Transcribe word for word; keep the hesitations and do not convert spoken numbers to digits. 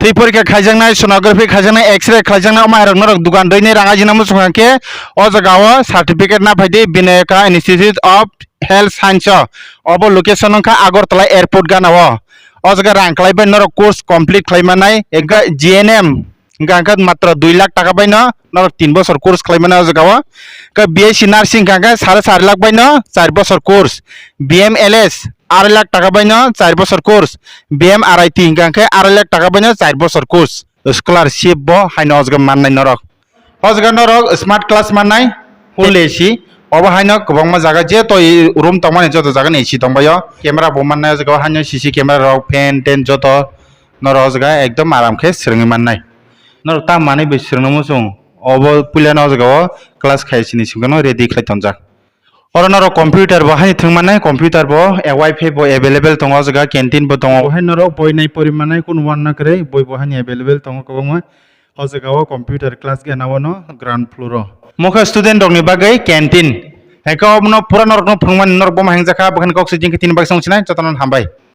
Tei porikha khaijaknai, sonography khaijaknai, X-ray khaijaknai, omo hai rok norok dugan rwini rang ajina muchung khe o jaga o certificate na phaidi Vinayaka Institute of Health Science o. Obo location wngkha Agartala airport gana o. O jaga rang khlai bai norok course complete khlai manai, engkha G N M hingka hingke matro dui lakh taka bai no norok tin bosor course khlai mano o jaga o. Ke B S C nursing hingka hingke sare sari lakh bai no char bosor course, B M L S arai lakh taka bai no char bosor course, B M R I T hingka hingke arai lakh taka bai no char bosor course. Scholarship bo haino o jaga mannai norok. O jaga norok smart class mannai, full A C. Obo haino kwbangma jaga je toi room tongmani joto jaga ni A C tongbaio. Camera bo mannai o jaga o haino C C camera rok, fan, ten joto. Norok o jaga ekdom aram khe swrwngwi mannai. Norok tam manwi bai swrwngno muchung. Obo puilano o jaga o class khai sini singkano ready khlai tonjak. Oro norok computer bo haino thwng mannai, computer bo, eh, wifi bo available tongo o jaga, canteen bo tongo. Bo hai norok boi nai pori mannai, kunu wanna kwrwi, boi bo haino available tongo kwbangma. O jaga o computer class gana o no ground floor o. Mokhe student rok ni bagwi canteen. Hai khe obono pura norok no phwrwngmani norok bo ma hengjakha, bo khe kok sijing khe tini bagwi song sinai, jotono hambai.